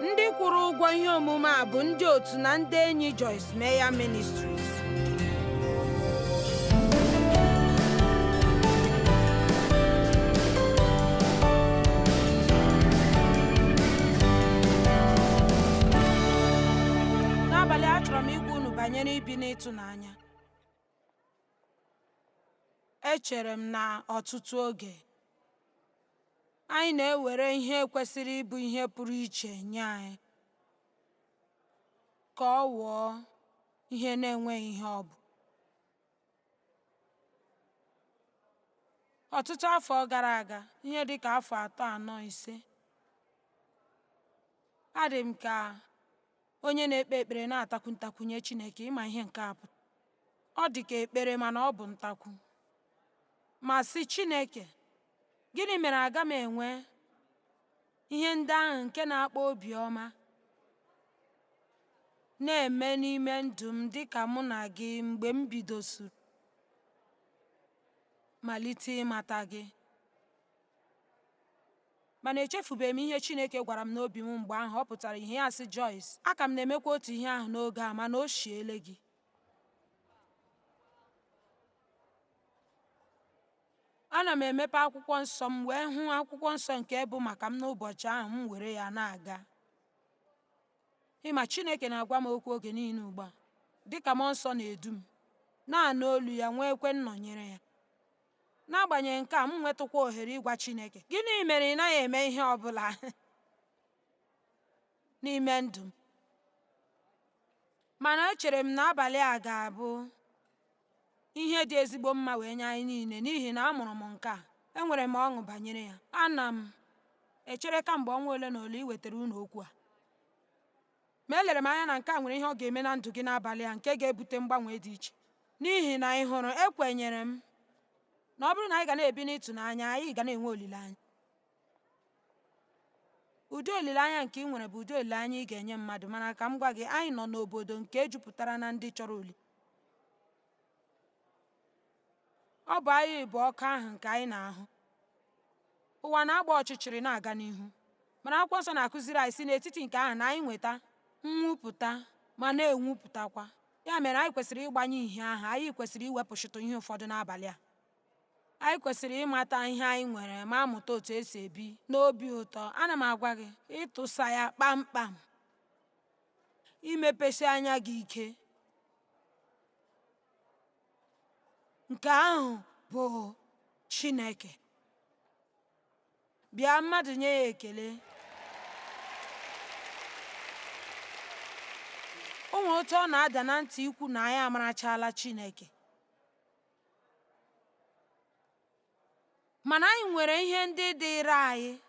Ndị kwụrụ ụgwọ ihe omume a bụ ndị otu na ndị enyi Joyce Meyer Ministries. N'abalị achọrọ m ịgwa unu banyere ibi n'ịtụnanya. Echere m na ọtụtụ oge anyị na-ewere ihe kwesịrị ịbụ ihe pụrụ iche nye anyị ka ọ ghọọ ihe na-enweghị ihe ọ bụ. Ọtụtụ afọ gara aga, ihe dị ka afọ 3, 4, 5, adị m ka onye na-ekpe ekpere na-atakwu ntakwu nye Chineke. Ịma ihe nke a pụtara? Ọ dị ka ekpere mana ọ bụ ntakwu. Ma sị, Chineke, gịnị mere aga m enwe ihe ndị ahụ nke na-akpa obiọma na-eme n'ime ndụ m dị ka mụ na gị mgbe m bidosiri malite ịmata gị? Mana echefubeghị m ihe Chineke gwara m n'obi m mgbe ahụ ọ pụtara ihe ya sị, Joyce, aka m na-emekwa otu ihe ahụ n'oge a, mana o shiele gị. Ana m emepe akwụkwọ nsọ m wee hụ akwụkwọ nsọ nke bụ maka m n'ụbọchị ahụ, m were ya na-aga. Ịma Chineke na-agwa m okwu oge niile ugbu a, dịka mmụọ nsọ na-edu m, na-anụ olu ya, nweekwe nnọnyere ya. N'agbanyeghị nke a, m nwetụkwa ohere ịgwa Chineke, gịnị mere ị naghị eme ihe ọ bụla n'ime ndụ m? Mana echere m na abalị a ga-abụ ihe dị ezigbo mma wee nye anyị niile n'ihi na amụrụ m nke a. Enwere m ọṅụ banyere ya. Ana m echere kamgbe ọnwa ole na ole iwetara unu okwu a. Ma elere m anya na nke a nwere ihe ọ ga-eme na ndụ gị n'abalị a nke ga-ebute mgbanwe dị iche. N'ihi na ị hụrụ, ekwenyere m na ọ bụrụ na anyị ga na-ebi n'ịtụnanya, anyị ga na-enwe olileanya. Ụdị olileanya nke ị nwere bụ ụdị olileanya ị ga-enye mmadụ, mana ka m gwa gị, anyị nọ n'obodo nke jupụtara na ndị chọrọ oli. Ọ bụ anyị bụ ọkụ ahụ nke anyị na-ahụ. Ụwa na-agba ọchịchịrị na-aga n'ihu. Mana akwụkwọ nsọ na-akụziri anyị si n'etiti nke ahụ na anyị nweta nwupụta ma na-enwupụtakwa. Ya mere anyị kwesịrị ịgbanye ìhè ahụ, anyị kwesịrị iwepụchitụ ihe ụfọdụ n'abalị a. Anyị kwesịrị ịmata ihe anyị nwere ma mụta otu esi ebi n'obi ụtọ. Ana m agwa gị, ịtụsa ya kpamkpam, imepesi anya gị ike. Nke ahụ bụ Chineke. Bịa mmadụ nye ya ekele. O nwere otu ọ na-ada na ntị ikwu na anyị amarachala Chineke. Mana anyị nwere ihe ndị dịịrị anyị.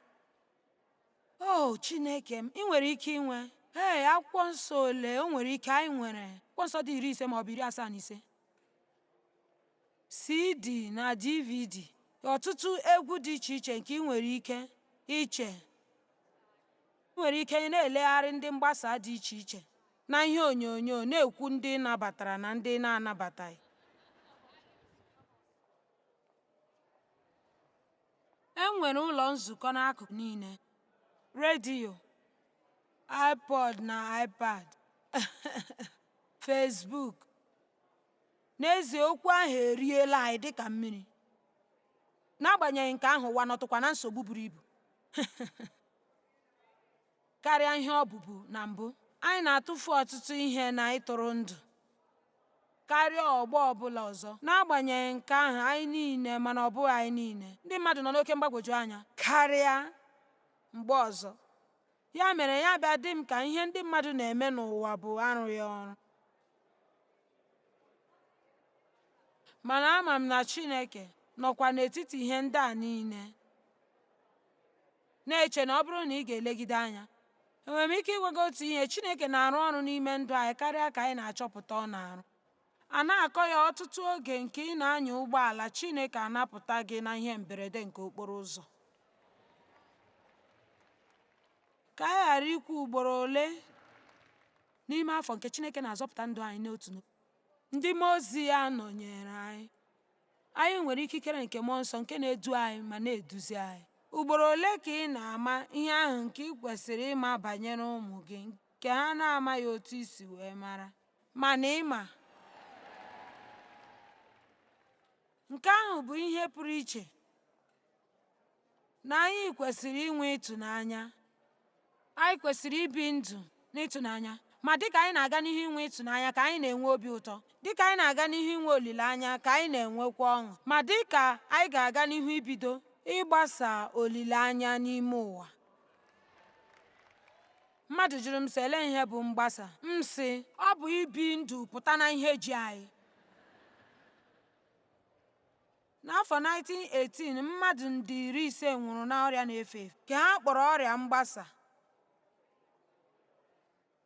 O Chineke m, ị nwere ike inwe ee akwụkwọ nsọ ole o nwere ike anyị nwere akwụkwọ nsọ dị 50 maọbụ 75, CD na DVD, ọtụtụ egwu dị iche iche nke ị nwere ike iche. Ị nwere ike na-elegharị ndị mgbasa dị iche iche na ihe onyonyo na-ekwu ndị ị nabatara na ndị ị na-anabataghị. E nwere ụlọ nzukọ n'akụkụ niile, redio, iPod na iPad, Facebook. N'ezie, okwu ahụ eriela anyị dịka mmiri. N'agbanyeghị nke ahụ, ụwa nọtụkwa na nsogbu buru ibu karịa ihe ọ bụbu na mbụ. Anyị na-atụfu ọtụtụ ihe na ịtụrụ ndụ karịa ọgbọ ọ bụla ọzọ. N'agbanyeghị nke ahụ, anyị niile, mana ọ bụghị anyị niile, ndị mmadụ nọ n'oke mgbagwoju anya karịa mgbe ọzọ. Ya mere ya bịa dị m ka ihe ndị mmadụ na-eme n'ụwa bụ arụghị ọrụ. Mana ama m na Chineke nọkwa n'etiti ihe ndị a niile, na-eche na ọ bụrụ na ị ga-elegide anya, enwere m ike ịgwa gị otu ihe, Chineke na-arụ ọrụ n'ime ndụ anyị karịa ka anyị na-achọpụta ọ na-arụ. A na-akọ ya ọtụtụ oge nke ị na-anya ụgbọala, Chineke anapụta gị na ihe mberede nke okporo ụzọ. Ka anyị ghara ikwu ugboro ole n'ime afọ nke Chineke na-azọpụta ndụ anyị n'otu n'otu. Ndị mmụọ ozi ya nọnyere anyị. Anyị nwere ikikere nke mmụọ nsọ nke na-edu anyị ma na-eduzi anyị. Ugboro ole ka ị na-ama ihe ahụ nke ị kwesịrị ịma banyere ụmụ gị nke ha na-amaghị otu i si wee mara, mana ị ma? Nke ahụ bụ ihe pụrụ iche na anyị kwesịrị inwe ịtụnanya. Anyị kwesịrị ibi ndụ n'ịtụnanya. Ma dịka anyị na-aga n'ihu inwe ịtụnanya ka anyị na-enwe obi ụtọ. Dịka anyị na-aga n'ihu inwe olileanya ka anyị na-enwekwa ọṅụ. Ma dịka anyị ga-aga n'ihu ibido ịgbasa olileanya n'ime ụwa. Mmadụ jụrụ m sị, Elee ihe bụ mgbasa? M sị, Ọ bụ ibi ndụ pụta na ihe ji anyị. N'afọ 1918, mmadụ nde 50 nwụrụ n'ọrịa na-efe efe nke ha kpọrọ ọrịa mgbasa.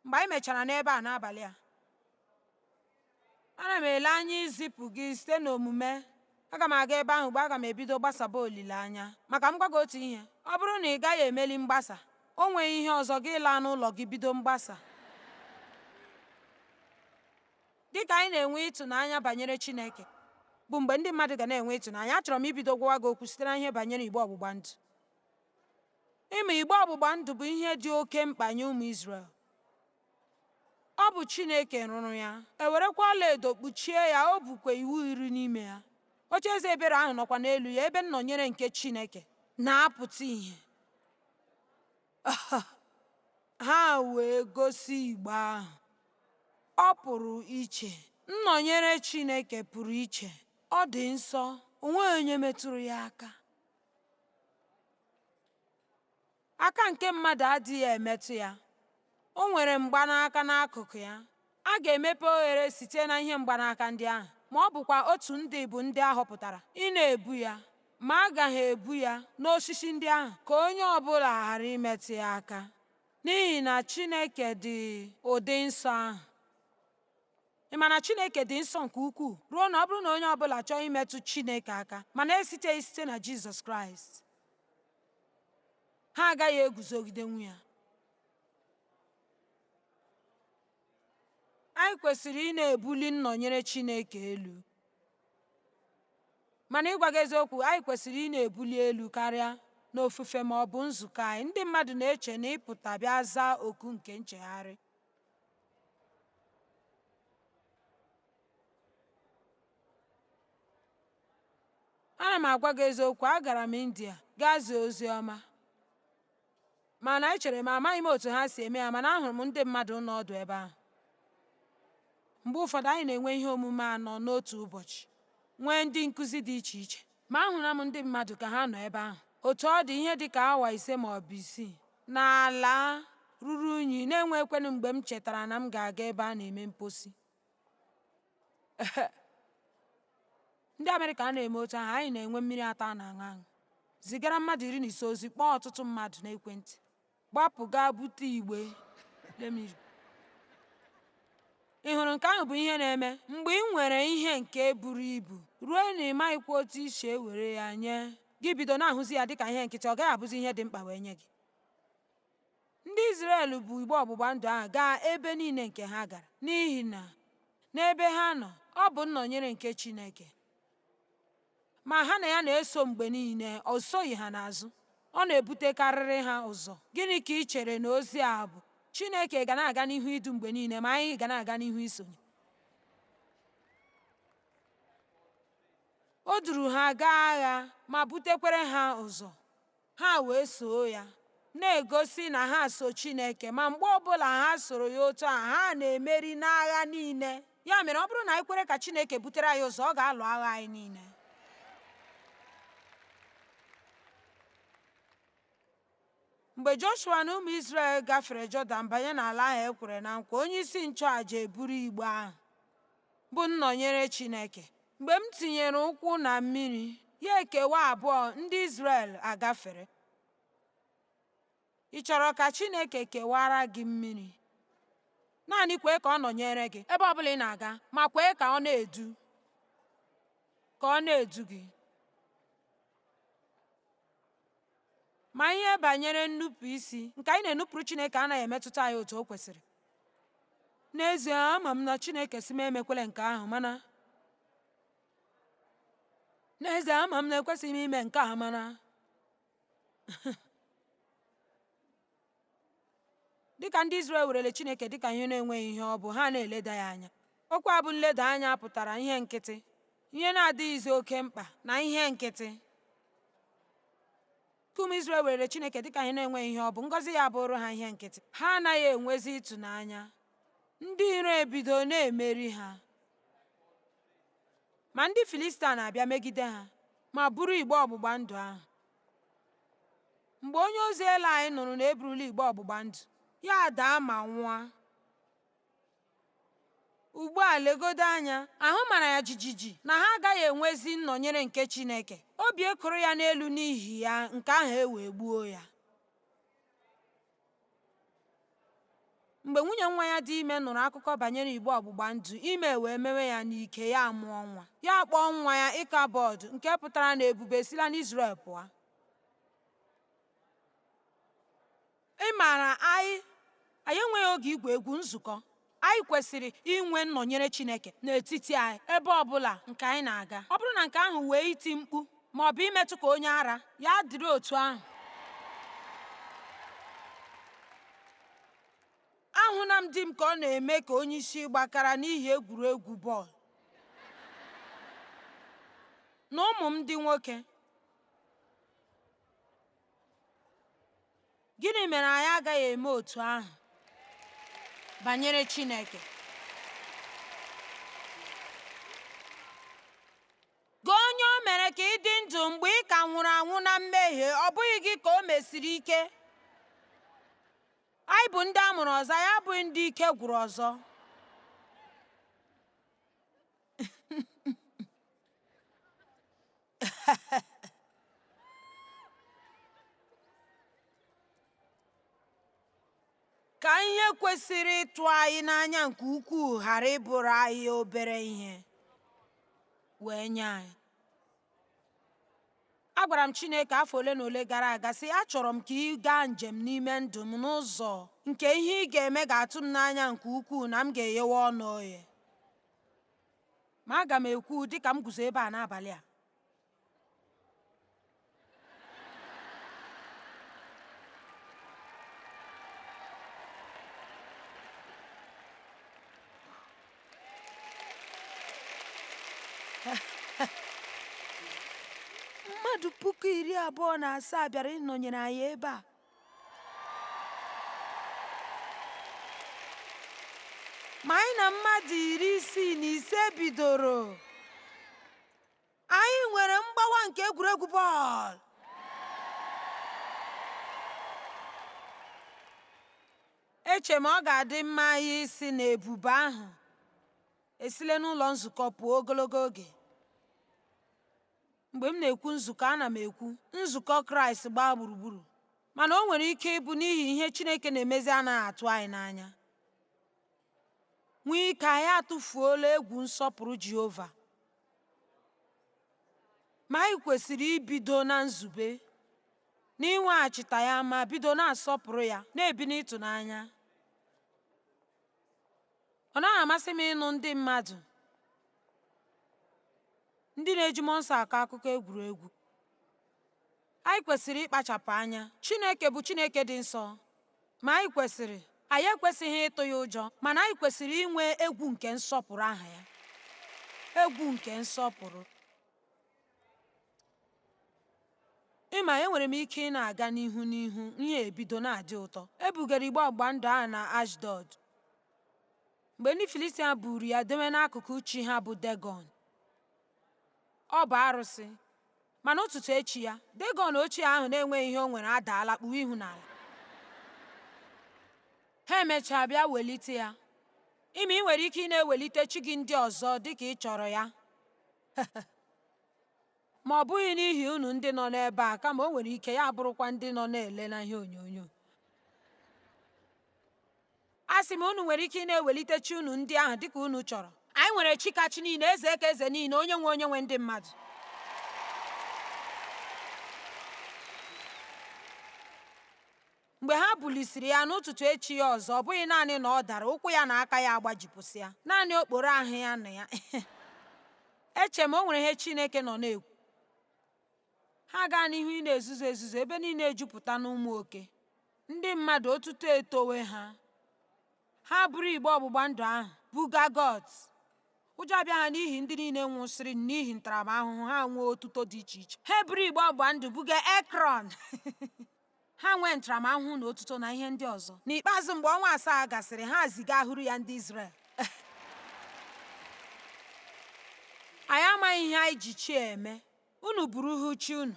Mgbe anyị mechara n'ebe a n'abalị a, ana m ele anya izipụ gị site n'omume. Aga m aga ebe ahụ ugbu a, aga m ebido gbasaba olileanya. Maka m gwa gị otu ihe, ọ bụrụ na ị gaghị emeli mgbasa, o nweghị ihe ọzọ gị laa n'ụlọ gị bido mgbasa. Dị ka anyị na-enwe ịtụnanya banyere Chineke, bụ mgbe ndị mmadụ ga na-enwe ịtụnanya, achọrọ m ibido gwawa gị okwu site na ihe banyere igbe ọgbụgba ndụ. Ịma igbe ọgbụgba ndụ bụ ihe dị oke mkpa nye ụmụ Izrel. Ọ bụ Chineke rụrụ ya, e werekwa ọlaedo kpuchie ya, o bukwa iwu iri n'ime ya. Ocheeze ebere ahụ nọkwa n'elu ya, ebe nnọnyere nke Chineke na-apụta ìhè. Ha wee gosi igbe ahụ. Ọ pụrụ iche. Nnọnyere Chineke pụrụ iche. Ọ dị nsọ. O nweghị onye metụrụ ya aka. Aka nke mmadụ adịghị emetụ ya. O nwere mgbanaka n'akụkụ ya. A ga-emepe oghere site na ihe mgbanaka ndị ahụ, ma ọ bụkwa otu ndị bụ ndị a họpụtara ịna-ebu ya, ma a gaghị ebu ya n'osisi ndị ahụ ka onye ọ bụla ghara imetụ ya aka, n'ihi na Chineke dị ụdị nsọ ahụ. Ị ma na Chineke dị nsọ nke ukwuu ruo na ọ bụrụ na onye ọ bụla chọọ imetụ Chineke aka mana esiteghị site na Jizọs Kraịst, ha agaghị eguzogidenwu ya. Anyị kwesịrị ịna-ebuli nnọnyere Chineke elu. Mana ịgwa gị eziokwu, anyị kwesịrị ịna-ebuli elu karịa n'ofufe ma ọ bụ nzukọ anyị. Ndị mmadụ na-eche na ịpụta bịa zaa oku nke nchegharị. Ana m agwa gị eziokwu, agara m India gaa zie ozi ọma. Mana echere m, amaghị m otu ha si eme ya, mana ahụrụ m ndị mmadụ nọ ọdụ ebe ahụ. Mgbe ụfọdụ anyị na-enwe ihe omume anọ n'otu ụbọchị, nwee ndị nkụzi dị iche iche. Ma ahụla m ndị mmadụ ka ha nọ ebe ahụ. Otu ọ dị, ihe dị ka awa ise ma ọ bụ isii, n'ala ruru unyi, na-enweghịkwanụ mgbe m chetara na m ga-aga ebe a na-eme mposi. Ndị Amerịka anaghị eme otu ahụ, anyị na-enwe mmiri atọ a na-aṅụ aṅụ. Zigara mmadụ 15 ozi, kpọọ ọtụtụ mmadụ n'ekwentị. Gbapụ gaa bute igbe. Ị hụrụ nke ahụ bụ ihe na-eme mgbe ị nwere ihe nke buru ibu ruo na ị maghịkwa otu i si ewere ya nye gị bido na-ahụzi ya dịka ihe nkịtị, ọ gaghị abụzi ihe dị mkpa wee nye gị. Ndị Izrel bu igbe ọgbụgba ndụ ahụ gaa ebe niile nke ha gara, n'ihi na n'ebe ha nọ, ọ bụ nnọnyere nke Chineke. Ma ha na ya na-eso mgbe niile, o soghị ha n'azụ. Ọ na-ebutekarịrị ha ụzọ. Gịnị ka ị chere na ozi a bụ? Chineke ga na-aga n'ihu idu mgbe niile, ma anyị ga na-aga n'ihu isonye. O duru ha gaa agha ma butekwere ha ụzọ. Ha wee soo ya, na-egosi na ha so Chineke, ma mgbe ọ bụla ha soro ya otu a, ha na-emeri n'agha niile. Ya mere, ọ bụrụ na anyị kwere ka Chineke butere anyị ụzọ, ọ ga-alụ agha anyị niile. Mgbe Joshua na ụmụ Izrel gafere Jọdan banye n'ala ahụ e kwere na nkwa, onyeisi nchụaja eburu igbe ahụ, bụ nnọnyere Chineke. Mgbe m tinyere ụkwụ na mmiri, ya ekewa abụọ, ndị Izrel agafere. Ị chọrọ ka Chineke kewara gị mmiri? Naanị kwee ka ọ nọnyere gị ebe ọ bụla ị na-aga, ma kwee ka ọ na-edu ka ọ na-edu gị. Ma ihe banyere nnupụisi nke anyị na-enupụrụ Chineke anaghị emetụta anyị otu o kwesịrị. N'ezie, ama m na Chineke sị m emekwele nke ahụ, mana n'ezie ama m na ekwesịghị m ime nke a, mana Dịka ndị Izrel werele Chineke dịka ihe na-enweghị ihe ọ bụ, ha na-eleda ya anya. Okwu a bụ nleda anya pụtara ihe nkịtị, ihe na-adịghịzi oke mkpa, na ihe nkịtị. Ka ụmụ Izrel werere Chineke dịka ihe na-enweghị ihe ọ bụ, ngọzi ya bụụrụ ha ihe nkịtị. Ha anaghị enwezi ịtụnanya. Ndị iro ebido na-emeri ha. Ma ndị Filistia na-abịa megide ha ma buru igbe ọgbụgba ndụ ahụ. Mgbe onye ozi Elaị nụrụ na e burula igbe ọgbụgba ndụ, ya daa ma nwụọ. Ugbu a legodo anya, ahụ mara ya jijiji na ha agaghị enwezi nnọnyere nke Chineke. Obi ekoro ya n'elu n'ihi ya, nke ahụ ewee gbuo ya. Mgbe nwunye nwa ya dị ime nụrụ akụkọ banyere igbe ọgbụgba ndụ, ime wee mewe ya n'ike, ya amụọ nwa. Ya kpọọ nwa ya Ịkabọdụ, nke pụtara na ebube esila n'Izrel pụọ. Ị maara, anyị anyị enweghị oge igwu egwu nzukọ. Anyị kwesịrị inwe nnọnyere Chineke n'etiti anyị ebe ọ bụla nke anyị na-aga. Ọ bụrụ na nke ahụ wee iti mkpu ma ọ bụ imetụ ka onye ara, ya dịrị otu ahụ. Ahụla m di m ka ọ na-eme ka onye isi gbakara n'ihi egwuregwu bọọlụ na ụmụ m ndị nwoke. Gịnị mere anyị agaghị eme otu ahụ banyere Chineke? Gị onye o mere ka ị dị ndụ mgbe ị ka nwụrụ anwụ na mmehie, ọ bụghị gị ka o mesiri ike. Anyị bụ ndị a mụrụ ọzọ, anyị abụghị ndị ike gwụrụ ọzọ. Ka ihe kwesịrị ịtụ anyị n'anya nke ukwuu ghara ịbụrụ anyị obere ihe wee nye anyị. Agwara m Chineke afọ ole na ole gara aga sị, achọrọ m ka ị gaa njem n'ime ndụ m n'ụzọ nke ihe ị ga-eme ga-atụ m n'anya nke ukwuu na m ga-eghewe ọnụ oghe. Ma aga m ekwu dị ka m guzo ebe a n'abalị a, mmadụ 27,000 bịara ịnọnyere anyị ebe a. Ma anyị na mmadụ 65 bidoro. Anyị nwere mgbawa nke egwuregwu bọọlụ. Eche m ọ ga-adị mma anyị ịsị na ebube ahụ esile n'ụlọ nzukọ pụọ ogologo oge. Mgbe m na-ekwu nzukọ, ana m ekwu nzukọ Kraịst gbaa gburugburu. Mana o nwere ike ịbụ n'ihi ihe Chineke na-emezi anaghị atụ anyị n'anya. Nwee ike anyị atụfuola egwu nsọpụrụ Jehova. Ma anyị kwesịrị ibido na nzube n'inweghachita ya ma bido na-asọpụrụ ya, na-ebi n'ịtụnanya. Ọ naghị amasị m ịnụ ndị mmadụ ndị na-eji mmụọ nsọ akọ akụkọ egwuregwu. Anyị kwesịrị ịkpachapụ anya. Chineke bụ Chineke dị nsọ, ma anyị kwesịrị anyị ekwesịghị ịtụ ya ụjọ, mana anyị kwesịrị inwe egwu nke nsọpụrụ aha ya. Egwu nke nsọpụrụ. Ịma, enwere m ike ị na-aga n'ihu n'ihu, ihe ebido na-adị ụtọ. E bugara igbe ọgbụgba ndụ ahụ na Ashdọd. Mgbe ndị Filistia buuru ya dewe n'akụkụ chi ha bụ Degọn. Ọ bụ arụsị. Ma n'ụtụtụ echi ya, Degọn ochie ahụ na-enweghị ihe o nwere adaala kpuwe ihu n'ala. Ha emechaa bịa welite ya. Ime ị nwere ike ị na-ewelite chi gị ndị ọzọ dị ka ị chọrọ ya. Ma ọ bụghị n'ihi unu ndị nọ n'ebe a, kama o nwere ike ya bụrụkwa ndị nọ na-ele na ihe onyonyo. A sị m unu nwere ike ị na-ewelite chi unu ndị ahụ dịka unu chọrọ. Anyị nwere chi ka chi niile, eze ka eze niile, onye nwe onye nwe ndị mmadụ. Mgbe ha bulisiri ya n'ụtụtụ echi ya ọzọ, ọ bụghị naanị na ọ dara, ụkwụ ya na aka ya agbajipụsịa. Naanị okporo ahụ ya na ya. Eche m o nwere ihe Chineke nọ na-ekwu. Ha gaa n'ihu ị na-ezuzu ezuzu, ebe niile ejupụta n'ụmụ oke. Ndị mmadụ otuto etowe ha. Ha buru igbe ọgbụgba ndụ ahụ buga Gat. Ụjọ abịa ha n'ihi ndị niile nwụsịrị n'ihi ntaramahụhụ ha nwee otuto dị iche iche. Ha eburu igbe ọgbụgba ndụ buga Ekrọn. Ha nwee ntaramahụhụ na otuto na ihe ndị ọzọ. N'ikpeazụ, mgbe ọnwa 7 gasịrị, ha zigahụrụ ya ndị Izrel. Anyị amaghị ihe anyị ji chi eme. Unu buru hụ chi unu.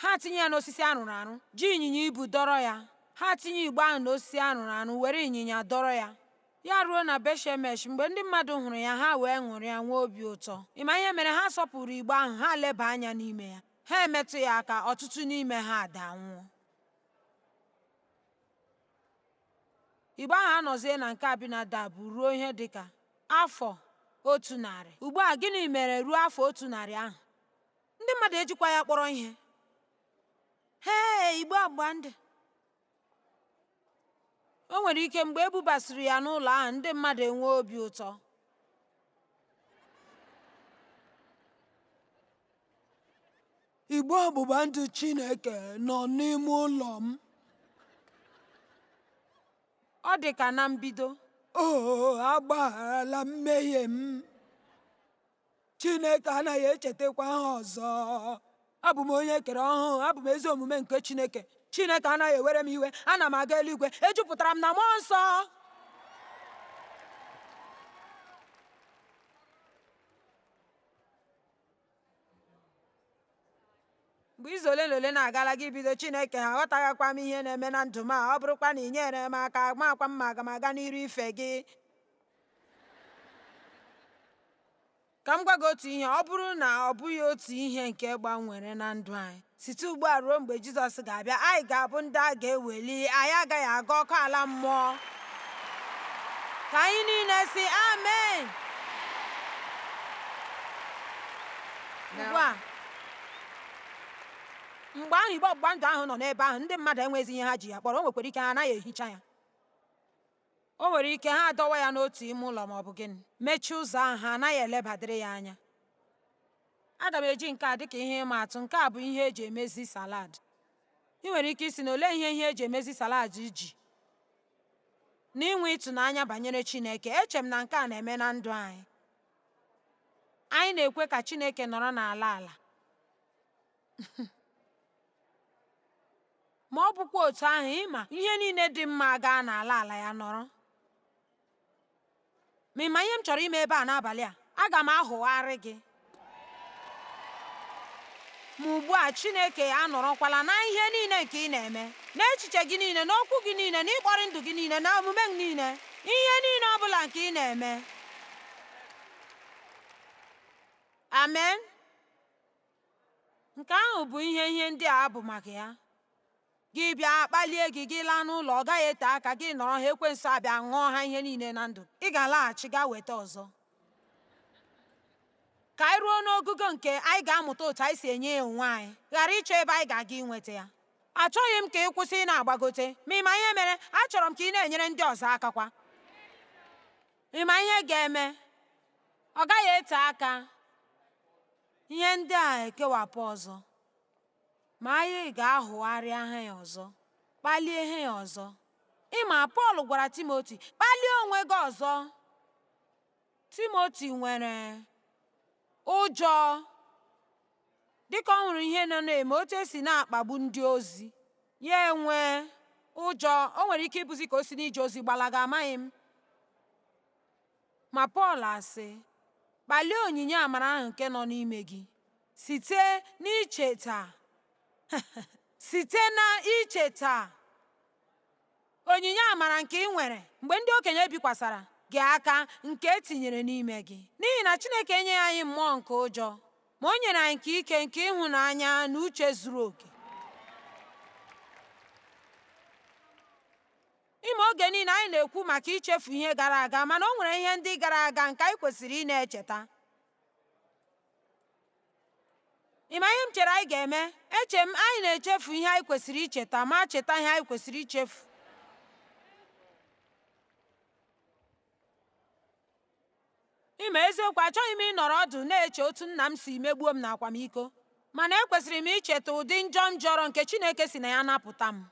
Ha tinye ya n'osisi arụrụ arụ, ji ịnyịnya ibu dọrọ ya. Ha tinye igbe ahụ n'osisi arụrụ arụ, were ịnyịnya dọrọ ya. Ya ruo na Betshemesh, mgbe ndị mmadụ hụrụ ya, ha wee ṅụrịa, nwee obi ụtọ. Ị ma ihe mere? Ha sọpụrụ igbe ahụ, ha leba anya n'ime ya. Ha emetụ ya aka, ọtụtụ n'ime ha ada nwụọ. Igbe ahụ anọzie na nke Abinadab ruo ihe dị ka afọ 100. Ugbu a, gịnị mere ruo afọ 100 ahụ? Ndị mmadụ ejikwa ya kpọrọ ihe. Hee, igbe ọgbụgba ndụ. O nwere ike mgbe e bubasịrị ya n'ụlọ ahụ, ndị mmadụ enwee obi ụtọ. Igbe ọgbụgba ndụ Chineke nọ n'ime ụlọ m. Ọ dị ka na mbido. O, agbagharala mmehie m. Chineke anaghị echetakwa ha ọzọ. Abụ m onye ekere ọhụụ, abụ m ezi omume nke Chineke. Chineke anaghị ewere m iwe, ana m aga eluigwe, ejupụtara m na mmụọ nsọ. Mgbe izu ole na ole na-agala gị bido Chineke ha aghọtaghịkwa m ihe na-eme na ndụ m a, ọ bụrụkwa na ị nyere m aka, makwa m ma aga m aga n'iru ife gị. Ka m gwa gị otu ihe, ọ bụrụ na ọ bụghị otu ihe nke gbanwere na ndụ anyị, site ugbu a ruo mgbe Jizọs ga-abịa, anyị ga-abụ ndị a ga-eweli, anyị agaghị aga ọkụ ala mmụọ. Ka anyị niile sị amen. Ugbu a, mgbe ahụ igbe ọgbụgba ndụ ahụ nọ n'ebe ahụ, ndị mmadụ enweghịzi ihe ha ji ya kpọrọ. O nwekwara ike ha anaghị ehicha ya. O nwere ike ha adọwa ya n'otu ime ụlọ ma ọ bụ gịnị, mechie ụzọ ahụ, ha anaghị elebadịrị ya anya. Aga m eji nke a dịka ihe ịma atụ. Nke a bụ ihe eji emezi salad. Ị nwere ike isi na olee ihe ihe eji emezi salad ji na inwe ịtụnanya banyere Chineke. Eche m na nke a na-eme na ndụ anyị. Anyị na-ekwe ka Chineke nọrọ n'ala ala. Ma ọ bụkwa otu ahụ, ịma ihe niile dị mma gaa n'ala ala ya nọrọ. Ma ịma ihe m chọrọ ime ebe a n'abalị a? Aga m ahụgharị gị. Ma ugbu a Chineke anọrọkwala na ihe niile nke ị na-eme, n'echiche gị niile, n'okwu gị niile, n'ịkpọrị ndụ gị niile, na omume gị niile, ihe niile ọ bụla nke ị na-eme. Amen. Nke ahụ bụ ihe ihe ndị a bụ maka ya. Gị bịa kpalie gị, gị laa n'ụlọ, ọ gaghị ete aka gị nọrọ ha, ekwensu abịa ṅụọ ha ihe niile na ndụ. Ị ga-alaghachi gaa weta ọzọ. Ka anyị ruo n'ogugo nke anyị ga-amụta otu anyị si enye ya onwe anyị, ghara ịchọ ebe anyị ga-aga inweta ya. Achọghị m ka ị kwụsị ị na-agbagote, ma ị ma ihe mere? Achọrọ m ka ị na-enyere ndị ọzọ aka kwa. Ị ma ihe ga-eme? Ọ gaghị ete aka. Ihe ndị a ekewapụ ọzọ, ma anyị ga-ahụgharị ha ya ọzọ, kpalie ha ya ọzọ. Ịma, Pọl gwara Timoti, kpalie onwe gị ọzọ. Timoti nwere ụjọ dịka ọ hụrụ ihe nọ na-eme, otu esi na-akpagbu ndị ozi. Ya enwee ụjọ, o nwere ike ịbụzi ka o si n'ije ozi gbalaga, amaghị m. Ma Pọl asị, kpalie onyinye amara ahụ nke nọ n'ime gị site n'icheta site na icheta onyinye amara nke ị nwere mgbe ndị okenye bikwasara gị aka nke e tinyere n'ime gị. N'ihi na Chineke enyeghị anyị mmụọ nke ụjọ, ma o nyere anyị nke ike, nke ịhụnanya na uche zuru oke. Ime oge niile anyị na-ekwu maka ichefu ihe gara aga, mana o nwere ihe ndị gara aga nke anyị kwesịrị ị na-echeta. Ị ma ihe m chere anyị ga-eme? Eche m anyị na-echefu ihe anyị kwesịrị icheta ma cheta ihe anyị kwesịrị ichefu. Ime eziokwu, achọghị m ịnọrọ ọdụ na-eche otu nna m si megbuo m n'akwamiko, mana ekwesịrị m icheta ụdị njọ m jọrọ nke Chineke si na ya napụta m.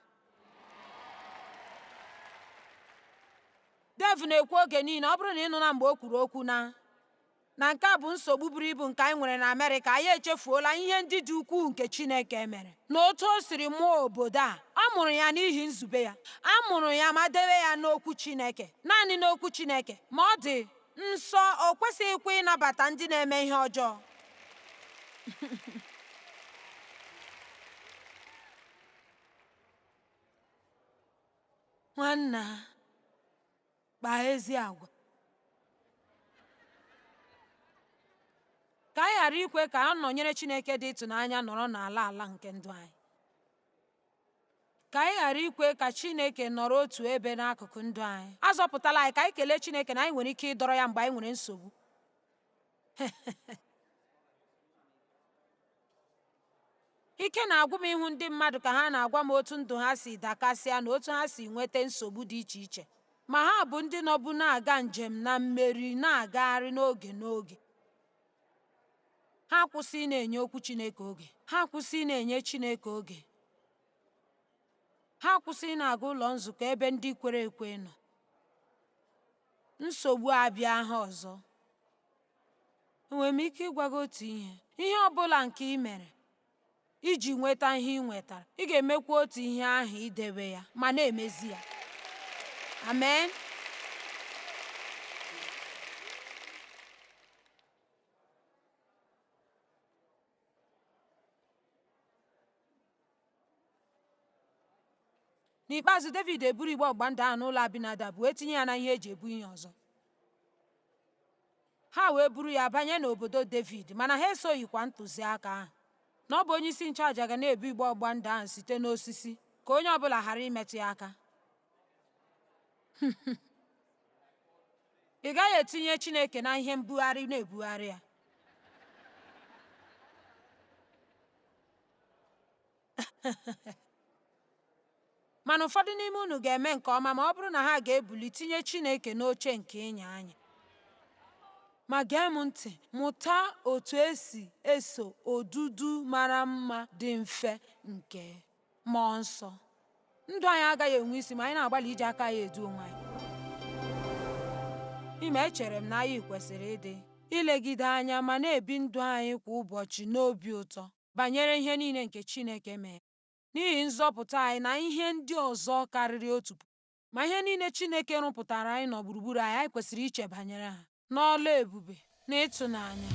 Dave na-ekwu oge niile, ọ bụrụ na ị nụla mgbe o kwuru okwu na nke a bụ nsogbu buru ibu nke anyị nwere na Amerịka, anyị echefuola ihe ndị dị ukwuu nke Chineke mere na otu o siri mụọ obodo a. Ọ mụrụ ya n'ihi nzube ya. A mụrụ ya ma debe ya n'okwu Chineke, naanị n'okwu Chineke. Ma ọ dị nsọ, o kwesịghịkwa ịnabata ndị na-eme ihe ọjọọ. Nwanna, kpaa ezi agwa. Ka anyị ghara ikwe ka nọnyere Chineke dị ịtụnanya nọrọ n'ala ala nke ndụ anyị. Ka anyị ghara ikwe ka Chineke nọrọ otu ebe n'akụkụ ndụ anyị. A zọpụtala anyị ka anyị kelee Chineke na anyị nwere ike ịdọrọ ya mgbe anyị nwere nsogbu. Ike na-agwụ m ịhụ ndị mmadụ ka ha na-agwa m otu ndụ ha si dakasịa na otu ha si nweta nsogbu dị iche iche. Ma ha bụ ndị nọbu na-aga njem na mmeri na-agagharị n'oge n'oge. Ha kwụsị na-enye okwu Chineke oge. Ha kwụsị na-enye Chineke oge. Ha kwụsị na-aga ụlọ nzukọ ebe ndị kwere ekwe nọ. Nsogbu abịa ha ọzọ. Enwere m ike ịgwa gị otu ihe? Ihe ọ bụla nke ị mere iji nweta ihe ị nwetara, ị ga-emekwa otu ihe ahụ idebe ya ma na-emezi ya. Amen. N'ikpeazụ, Devid eburu igbe ọgbụgba ndụ ahụ n'ụlọ Abinadab wee tinye ya na ihe eji ebu ihe ọzọ. Ha wee buru ya banye n'obodo Devid, mana ha esoghịkwa ntụziaka ahụ. Na ọ bụ onyeisi nchụaja ga na-ebu igbe ọgbụgba ndụ ahụ site n'osisi ka onye ọbụla ghara imetụ ya aka. Ị gaghị etinye Chineke na ihe mbugharị na-ebugharị ya. Mana ụfọdụ n'ime unu ga-eme nke ọma ma ọ bụrụ na ha ga-ebuli tinye Chineke n'oche nke ịnya anya. Ma gee m ntị, mụta otu esi eso odudu mara mma dị mfe nke Mmụọ Nsọ. Ndụ anyị agaghị enwe isi ma anyị na-agbalị iji aka anyị edu onwe anyị. Ime echere m na anyị kwesịrị ịdị ilegide anya ma na-ebi ndụ anyị kwa ụbọchị n'obi ụtọ banyere ihe niile nke Chineke mere n'ihi nzọpụta anyị na ihe ndị ọzọ karịrị otu puku. Ma ihe niile Chineke rụpụtara anyị nọ gburugburu anyị, anyị kwesịrị iche banyere ha n'ọlụ ebube na ịtụnanya.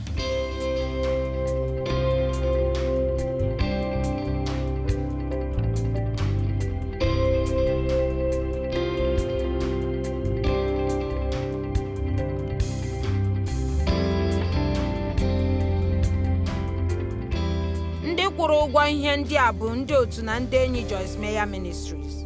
Ndị kwụrụ ụgwọ ihe ndị a bụ ndị otu na ndị enyi Joyce Meyer Ministries.